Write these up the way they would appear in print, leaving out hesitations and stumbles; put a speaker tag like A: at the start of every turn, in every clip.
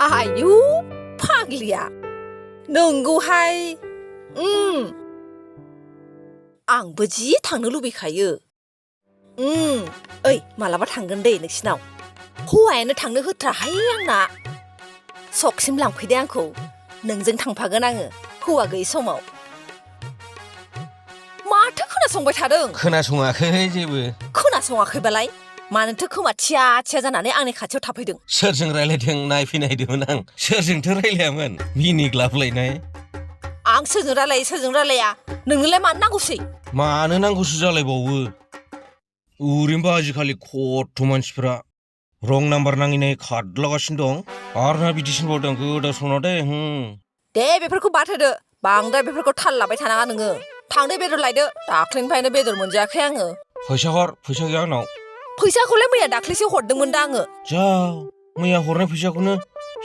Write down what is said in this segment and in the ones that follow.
A: आयु फाग्लिया नंगौहाय आंबो जि थांनो लुबैखायो ओइ मालाबा थांगोन दे नोंसिनाव हौवायानो थांनो होथ्राहाय आंना सकसिम लांफैदे आंखौ नोंजों थांफागोन आङो हौवा गैयै समाव माथो खोनासंबाय थादों
B: खोनासङाखै जेबो
A: खोनासङाखैबालाय मानोथो खोमा थिया थिया जानानै आंनि खाथियाव थाफैदों
B: सोरजों रायलायदों नायफैनायदोंमोन आं सोरजोंथ' रायलायामोन मिनिग्लाबलायनाय
A: आं सोरजों रायलाया नोंनोलाय मानो नांगौसै
B: मानो नांगौसो जालायबावो ओरैनोबा आजिखालि खथ' मानसिफ्रा रं नाम्बार नाङै खारदलागासिनो दं आरो ना बिदिसो बावदों गोदाव सोराव
A: दे बेफोरखौ बाद होदो बांद्राय बेफोरखौ थाल लाबाय थानाङा नोङो थांदो बेदर लायदो दाख्लैनिफ्रायनो बेदर मोनजायाखै आङो
B: फैसा हर फैसा गैया आंनाव
A: फैसाखौलाय मैया दाख्लैसो हरदोंमोन दा आङो
B: जा मैया हरनाय फैसाखौनो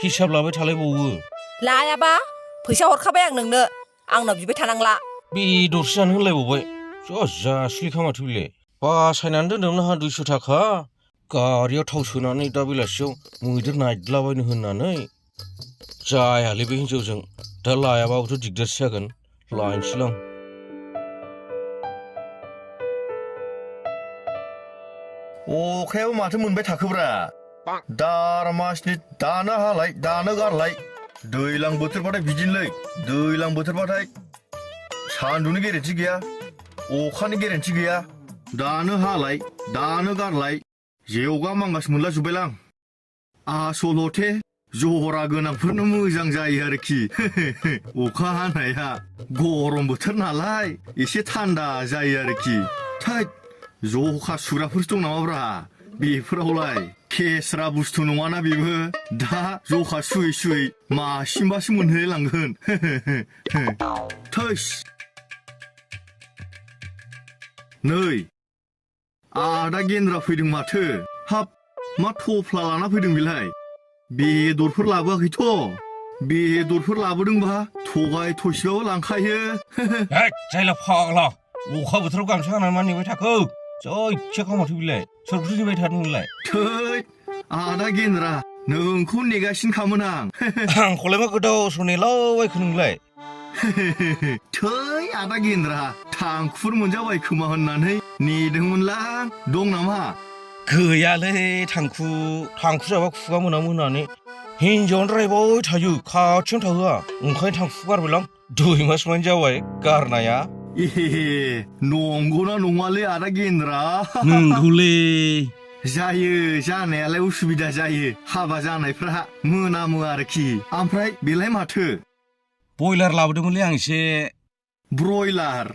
B: हिसाब लाबाय थालायबावो
A: लायाबा फैसा हरखाबाय आं नोंनो आंनाव बिबाय थानांला
B: बेदरसो जानो होनलायबावबाय जासिलिखा माथो बिलाय बासायनानै दोनदोंमोन आंहा 200 थाखा गारियाव थाव सोनानै दा बेलासियाव मैदेर नायदलाबायनो होननानै जायालै बे हिन्जावजों दा लायाबाबोथ' दिगदारसो जागोन लायनोसैलां
C: अखायाबो माथो मोनबाय थाखोब्रा दारमासनि दानो हालाय दानो गारलाय दैलां बोथोरबाथाय बिदिनोलै दैलां बोथोरबाथाय सान्दुंनि गेरेन्थि गैया अखानि गेरेन्थि गैया दानो हालाय दानो गारलाय जेवगा मांगास मोनला जोब्बायलां आसलथे जरा गोनांफोरनो मोजां जायो आरोखि अखा हानाया गरम बोथोर नालाय एसे थान्दा जायो आरोखि थैद जखा सुग्राफोर दं नामाब्रा बेफोरावलाय केसरा बुस्थु नङाना बेबो दा जखा सुयै सुयै मासिमबासो मोनहैलाय लांगोन थैस नै आदा गेन्द्रा फैदों माथो हाब मा थफ्ला लाना फैदों बेलाय बेदरफोर लाबोआखैथ' बेदरफोर लाबोदोंबा थगाय थसेबाबो लांखायो
B: जायला फाग्ला अखा बोथोराव गामसा गाननानै मा नेबाय थाखो जायखिया खामाथो बिलाय सोरखौथो नेबाय थादों नोंलाय
C: थै आदा गेन्द्रा नोंखौ नेगासिनोखामोन आं
B: आंखौलाय मा गोदाव सम नेलाबायखो नोंलाय
C: थै आदा गेन्द्रा थांखुर मोनजाबाय खोमा होननानै नेदोंमोनलां दं नामा
B: गैयालै थांखु जाबा खुगा मोनामो होननानै हिन्जावनो रायबाय थायो खाथियावनो थाहोआ ओंखायनो थांखु गारबायलां 2 मास मानि जाबाय गारनाया
C: नंगौना नङालै आदा गेन्द्रा
B: नंगौलै
C: जायो जानायालाय उसुबिदा जायो हाबा जानायफ्रा मोनामो आरोखि ओमफ्राय बेलाय माथो
B: बयलार लाबोदोंमोनलै आं एसे
C: ब्रयलार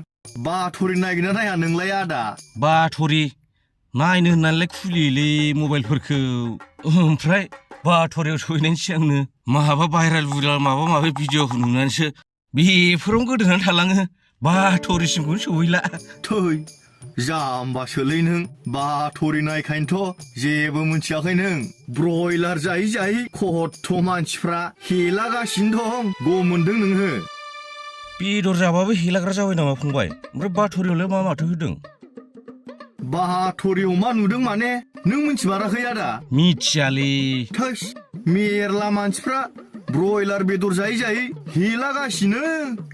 C: बाथरि नायगोना नाया नोंलाय आदा
B: बाथरि नायनो होननानैलाय खुलियोलै मबाइलफोरखौ ओमफ्राय बाथरियाव सहैनायनि सिगांनो माबा भाइरेल माबा माबि भिडिअ नुनानैसो बेफोरावनो गोदोनानै थालाङो बाथरिसिमखौनो सहैला
C: थै जाम्बासोलै नों बाथरि नायखायनोथ' जेबो मोनथियाखै नों ब्रयलार जायै जायै खथ' मानसिफ्रा हेलागासिनो दं गम मोनदों नोङो
B: बेदर जाबाबो हेलाग्रा जाबाय नामा फंबाय ओमफ्राय बाथरियावलाय मा माथो होदों
C: बाथरियाव मा नुदों माने नों मिथिमाराखै आदा
B: मिथियालै
C: थैस मेरला मानसिफ्रा ब्रयलार बेदर जायै जायै हेलागासिनो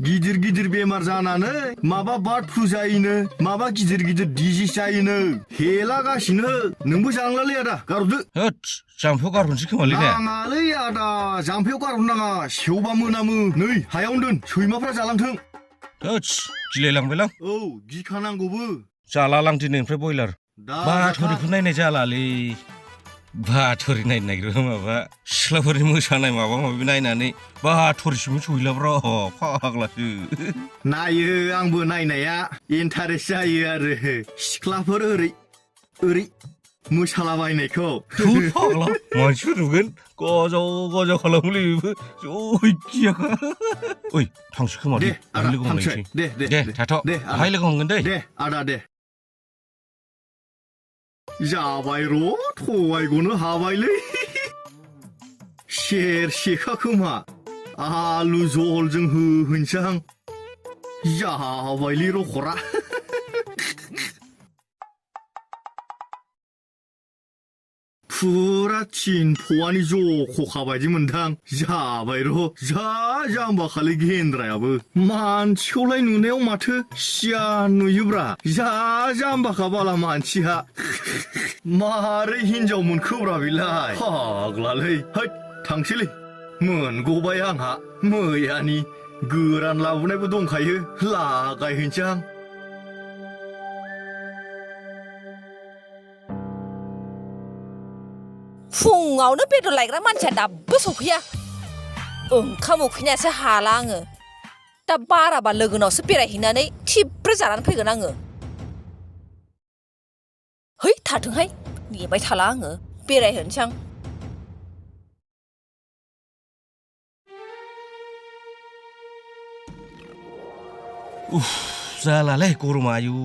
C: गिदिर गिदिर बेमार जानानै माबा बार्ड फ्लु जायोनो माबा गिदिर गिदिर डिजिस जायोनो हेलागासिनो नोंबो जानांलालै आदा गारहरदो
B: होद जाम्फैयाव गारहरनोसै खोमालै ने
C: नाङालै आदा जाम्फैयाव गारहरनो नाङा सेवबा मोनामो नै हायावनो दोन सैमाफ्रा जालांथों
B: होद गिलायलांबायलां
C: औ गिखानांगौबो
B: जाला लां दिनैनिफ्राय बयलार बाथरिखौ नायनाय जालालै बाथरि नायनो नागिरो माबा सिख्लाफोरनि मोसानाय माबा माबि नायनानै बाथरिसिमबो सहैलाब्रा फाग्लासो
C: नायो आंबो नायनाया इन्टारेस्ट जायो आरो सिख्लाफोर ओरै मोसालाबायनायखौ
B: फाग्ला मानसिफोर नुगोन गज' खालामोलै बेबो जयखियाखा ओइ थांसै खोमा दे दाहाय लोगो हमलायनोसै दे थाथ' दाहाय लोगो हमगोन दे
C: आदा दे जाबाय र' थगायगनो हाबायलै सेरसेखा खोमा आलु जहलजों होहैनोसै आं जाबायलै रखरा फुरा चिन फवानि जख'खाबायदि मोनदां जाबाय र' जा जाम्बा खालि गेन्द्रायाबो मानसिखौलाय नुनायाव माथो सियान नुयोब्रा जा जाम्बाखा बाला मानसिया मारै हिनजाव मोनखोब्रा बेलाय फाग्लालै हैद थांसैलै मोनग'बाय आंहा मैयानि गोरान लाबोनायबो दंखायो लागायहैनोसै आं
A: फुङावनो बेदर लायग्रा मानसिया दाबो सफैया ओंखाम उखैनायासो हाला आङो दा बाराबा लोगोनावसो बेरायहैनानै थिब्रे जानानै फैगोन आङो है थाथोंहाय नेबाय थाला आङो बेरायहैनोसै आं
B: उफ जालालै गरमा आयु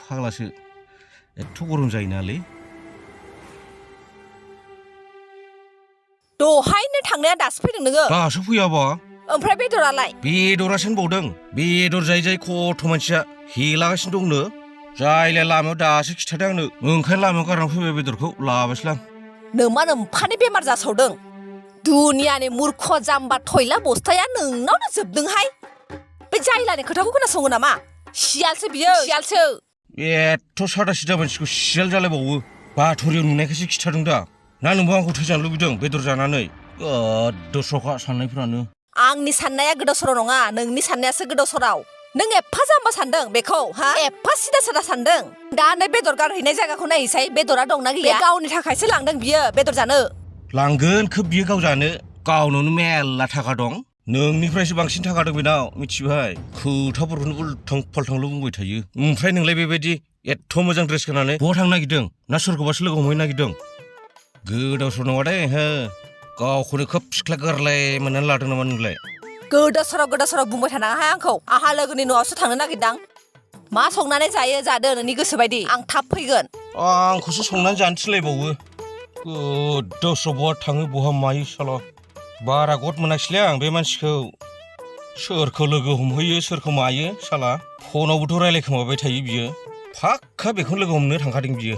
B: फाग्लासो एथ' गरम जायो नालै
A: दहायनो थांनाया दासो फैदों नोङो
B: दासो फैयाबा
A: ओमफ्राय बेदरालाय
B: बेदरासो होनबावदों बेदर जायै जायै खथ' मानसिया हेलागासिनो दंनो जायलाय लामायाव दासो खिथादों आंनो ओंखायनो लामायाव गारनानै फैबाय बेदरखौ लाबोसैलां
A: नोमा नोम्फानि बेमार जासावदों दुनियानि मुर्ख जाम्बा थयला बस्थाया नोंनावनो जोबदोंहाय बे जायलानि खोथाखौ खोनासङो नामा सियालसो बियो सियालसो
B: एथ' सादा सिदा मानसिखौ सियाल जालायबावो बाथरियाव नुनायखायसो खिथादों दा ना नोंबो आंखौ थैजानो लुबैदों बेदर जानानै दस्र'खा साननायफ्रानो
A: आंनि साननाया गोदाव सर' नङा नोंनि साननायासो गोदाव सराव नों एफा जाम्बा सानदों बेखौ हा एफा सिदा सादा सानदों दा नै बेदर गारहैनाय जायगाखौ नायसै बेदरा दंना गैया गावनि थाखायसो लांदों बियो बेदर जानो
B: लांगोन खोब बियो गाव जानो गावनावनो मेरला थाखा दं नोंनिफ्रायसो बांसिन थाखा दं बेनाव मिथिबाय खोथाफोरखौनो उल्थां फाल्थांल' बुंबाय थायो ओमफ्राय नोंलाय बेबायदि एथ' मोजां ड्रेस गाननानै बहा थांनो नागिरदों ना सोरखौबासो लोगो हमहैनो नागिरदों गोदाव सर नङा दे हो गावखौनो खोब सिख्ला गोरलै मोननानै लादों नामा नोंलाय
A: गोदाव सराव बुंबाय थानाङाहाय आंखौ आहा लोगोनि न'आवसो थांनो नागिरदां मा संनानै जायो जादो नोंनि गोसो बायदि आं थाब फैगोन
B: आंखौसो संनानै जानो थिनलायबावो गोदाव सर बहा थाङो बहा मायो साला बारा गद मोनाखिसैलै आं बे मानसिखौ सोरखौ लोगो हमहैयो सोरखौ मायो साला फनावबोथ' रायलायखोमाबाय थायो बियो फाक्का बेखौनो लोगो हमनो थांखादों बियो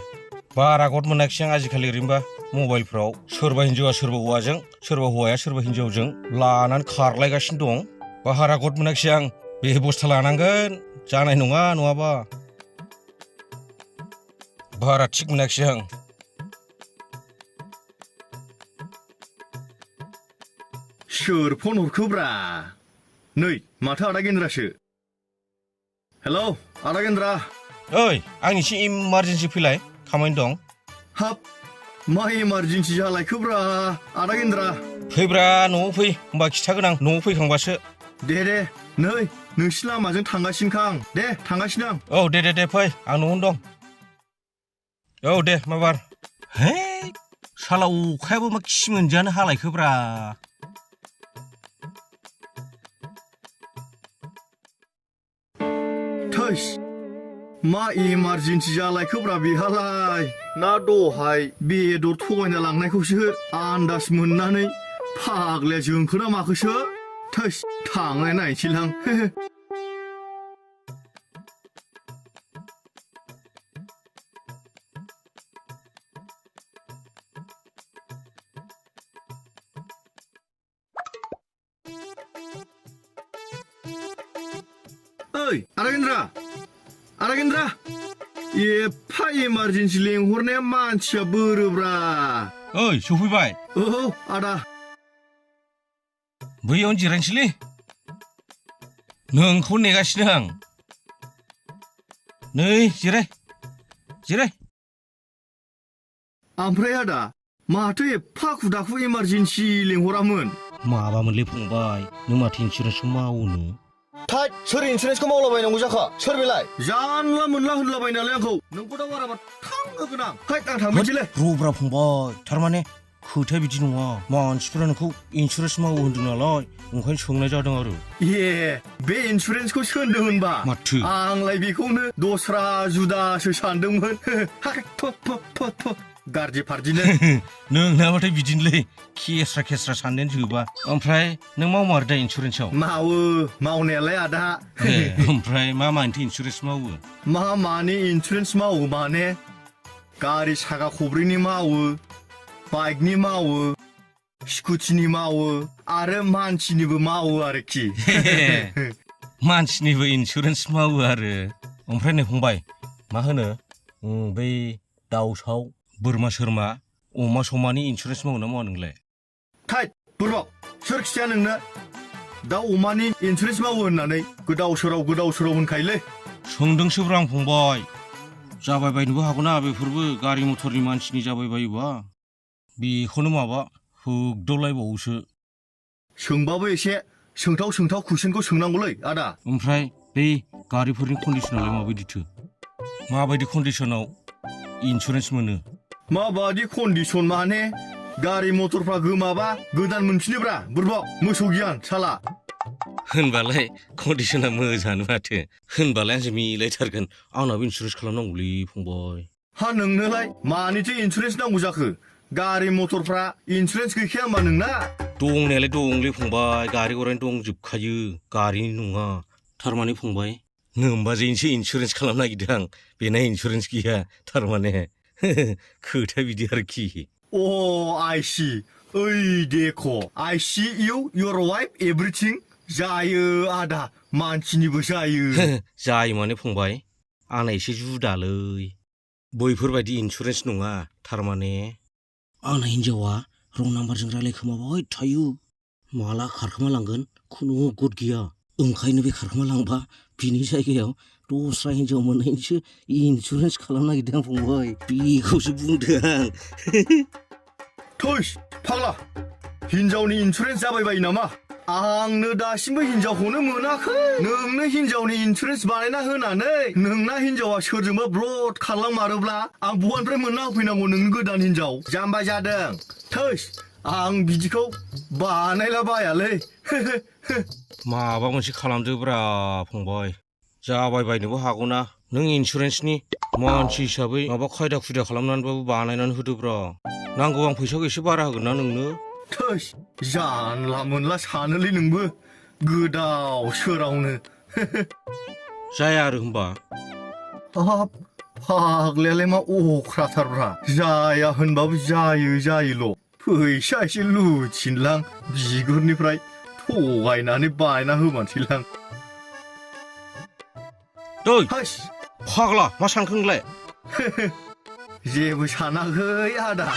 B: बारा गद मोनाखिसै आं आजिखालि ओरैनोबा मबाइलफ्राव सोरबा हिन्जावा सोरबा हौवाजों सोरबा हौवाया सोरबा हिन्जावजों लानानै खारलायगासिनो दं बारा गद मोनाखिसै आं बेबस्था लानांगोन जानाय नङा नङाबा बारा थिग मोनाखिसै आं
C: सोर फन हरखोब्रा नै माथो आदा गेन्द्रासो हेलौ आदा गेन्द्रा
B: ओइ आंनिसो इमारजेन्सि फैलाय खामानि दं
C: हाब मा इमारजेन्सि जालायखोब्रा आदा गेन्द्रा
B: फैब्रा न'आव फै होमबा खिथागोन आं न'आव फैखांबासो
C: दे नै नोंसि लामाजों थांगासिनोखा आं दे थांगासिनो आं
B: औ दे फै आं न'आवनो दं औ दे माबार है साला अखायाबो मा खि मोनजानो हालायखोब्रा
C: थैस मा इमारजेन्सि जालायखोब्रा बेहालाय ना दहाय बेदर थगायना लांनायखौसो आन्दाज मोननानै फाग्लाया जोंखोना माखोसो थैस थांनाय नायनोसैलां ओइ आदा गेन्द्रा एफा इमारजेन्सि लेंहरनाया मानसिया बोरोब्रा
B: ओइ सफैबाय
C: औ आदा
B: बैयावनो जिरायनोसैलै नोंखौ नेगासिनो आं नै जिराय
C: ओमफ्राय आदा माथो एफा खुदाखु इमारजेन्सि लेंहरामोन
B: माबामोनलै फंबाय नों माथो इन्सुरेन्सखौ मावोनो
C: थाद सोर इन्सुरेन्सखौ मावलाबायनांगौ जाखा सोर बेलाय जानला मोनला होनलाबायनालाय आंखौ नोंखौ दा बाराबा थांहोगोन आं हैद आं थांनोसैलै
B: रब्रा फंबाय थारमाने खोथाया बिदि नङा मानसिफोरा नोंखौ इन्सुरेन्स मावो होन्दों नालाय ओंखायनो सोंनाय जादों आरो
C: बे इन्सुरेन्सखौ सोंदों होनबा
B: माथो
C: आंलाय बेखौनो दस्रा जुदासो सानदोंमोन गारजि फारजिनो
B: नोंनाबाथाय बिदिनोलै खेस्रा सानदेन जोबा ओमफ्राय नों मावमारो दा इन्सुरेन्सआव
C: मावो मावनायालाय आदा
B: ओमफ्राय मा मानिथो इन्सुरेन्स मावो
C: मानि इन्सुरेन्स मावो माने गारि साखा खब्रैनि मावो बाइकनि मावो स्कुटिनि मावो आरो मानसिनिबो मावो आरोखि
B: मानसिनिबो इन्सुरेन्स मावो आरो ओमफ्राय नै फंबाय मा होनो बै दाउसाव बोरमा सोरमा अमा समानि इन्सुरेन्स मावो ना मावा नोंलाय
C: थाइट बुरबाव सोर खिथाया नोंनो दाउ अमानि इन्सुरेन्स मावो होननानै गोदाव सोराव होनखायोलै
B: सोंदोंसोब्रा आं फंबाय जाबाय बायनोबो हागौना बेफोरबो गारि मथरनि मानसिनि जाबाय बायोबा बेखौनो माबा होगदावलायबावोसो
C: सोंबाबो एसे सोंथाव कुइसनखौ सोंनांगौलै आदा
B: ओमफ्राय बै गारिफोरनि कन्डिसनालाय माबायदिथो माबायदि कन्डिसनाव इन्सुरेन्स मोनो
C: माबादि कन्डिसन माने गारि मथरफ्रा गोमाबा गोदान मोनफिनोब्रा बुरबाव मोसौ गियान साला
B: होनबालाय कन्डिसना मोजाङानो माथो होनबालाय आंजों मिलायथारगोन आंनाबो इन्सुरेन्स खालामनांगौलै फंबाय
C: हा नोंनोलाय मानिथो इन्सुरेन्स नांगौ जाखो गारि मथरफ्रा इन्सुरेन्स गैखाया होमबा नोंना
B: दंनायालाय दंलै फंबाय गारि गरायनो दंजोबखायो गारिनि नङा थारमाने फंबाय नोमबाजैनोसो इन्सुरेन्स खालामनो नागिरदों आं बेना इन्सुरेन्स गैया थारमाने खोथाया बिदि आरोखि
C: अ आइ सि ओइ देख आइ सि इउ योर वाइफ एभ्रिथिं जायो आदा मानसिनिबो जायो
B: जायो माने फंबाय आंना एसे जुदालै बैफोरबायदि इन्सुरेन्स नङा थारमाने आंना हिन्जावा रं नाम्बारजों रायलायखोमाबाय थायो माला खारखोमालांगोन खुनु गद गैया ओंखायनो बे खारखोमालांबा बिनि जायगायाव दस्रा हिन्जाव मोननायनिसो इन्सुरेन्स खालामनो नागिरदों आं फंबाय बेखौसो बुंदों आं
C: थैस फाग्ला हिन्जावनि इन्सुरेन्स जाबाय बायो नामा आंनो दासिमबो हिन्जावखौनो मोनाखै नोंनो हिन्जावनि इन्सुरेन्स बानायना होनानै नोंना हिन्जावा सोरजोंबा ब्लड खारलांमारोब्ला आं बहानिफ्राय मोनना होफैनांगौ नोंनो गोदान हिन्जाव जाम्बा जादों थैस आं बिदिखौ बानायला बायालै
B: माबा मोनसे खालामदोब्रा फंबाय जाबाय बायनोबो हागौना नों इन्सुरेन्सनि मानसि हिसाबै माबा खायदा खुदा खालामनानैबाबो बानायनानै होदोब्रा नांगौ आं फैसाखौ एसे बारा होगोन ना नोंनो
C: थैस जानला मोनला सानोलै नोंबो गोदाव सोरावनो
B: जाया आरो होमबा
C: हाब फाग्लायालाय मा अख्राथारब्रा जाया होनबाबो जायोल' फैसा एसे लुथिनलां बिगुरनिफ्राय थगायनानै बायना होमारसैलां
B: दै
C: हास
B: फाग्ला मा सानखो नोंलाय
C: जेबो सानाखै आदा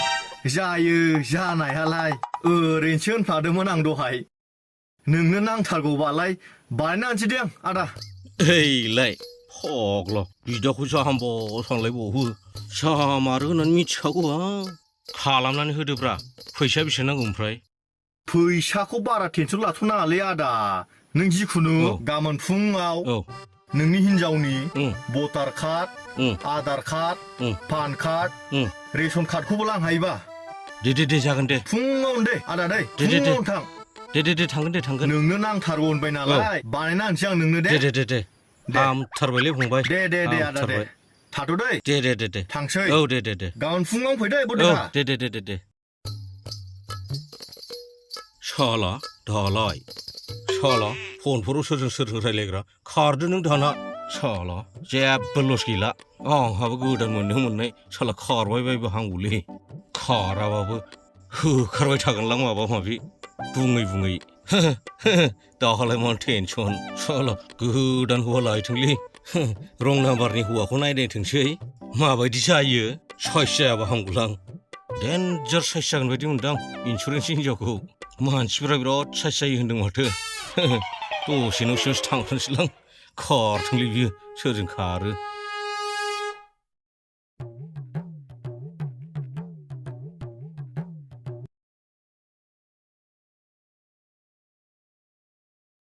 C: जायो जानायालाय ओरैनोसो होनफ्लादोंमोन आं दहाय नोंनो नांथारगौबालाय बानायना होनसै दे आं आदा
B: ओइलाय फाग्ला बिदाखौ जाहाम्ब सानलायबावो जामारो होननानै मिथिखागौ आं खालामनानै होदोब्रा फैसा बेसे नांगौ ओमफ्राय
C: फैसाखौ बारा टेनसन लाथ'नाङालै आदा नों जिखुनु गाबोन फुङाव नोंनि हिन्जावनि voter card Aadhaar card PAN card ration कार्डखौबो लांहायोबा
B: दे जागोन दे
C: फुङावनो दे आदा दै फुङावनो थां
B: दे थांगोन
C: नोंनो नांथारगौ होनबाय नालाय बानायना होनसै आं नोंनो
B: दे हामथारबायलै फंबाय
C: दे आदा दे थाथ' दै
B: दे
C: थांसै
B: औ दे
C: गाबोन फुङावनो फै दै बदेहा
B: दे साला दालाय साला फनफोराव सोरजों रायलायग्रा खारदो नों दाना साला जेबो लस गैला आंहाबो गोदान मोननाय साला खारबाय बायबो हांगौलै खाराबाबो होखारबाय थागोनलां माबा माबि बुङै दाहालाय मा टेनसन साला गोदान हौवा लायथोंलै रं नाम्बारनि हौवाखौ नायनायथोंसै माबायदि जायो साइस जायाबा हामगौलां डेन्जार साइस जागोन बायदि मोनदां इन्सुरेन्सनि हिन्जावखौ मानसिफोरा बिराद साइस जायो होनदों माथो दसेनो थांथोंसैलां खारथोंलै बियो सोरजों खारो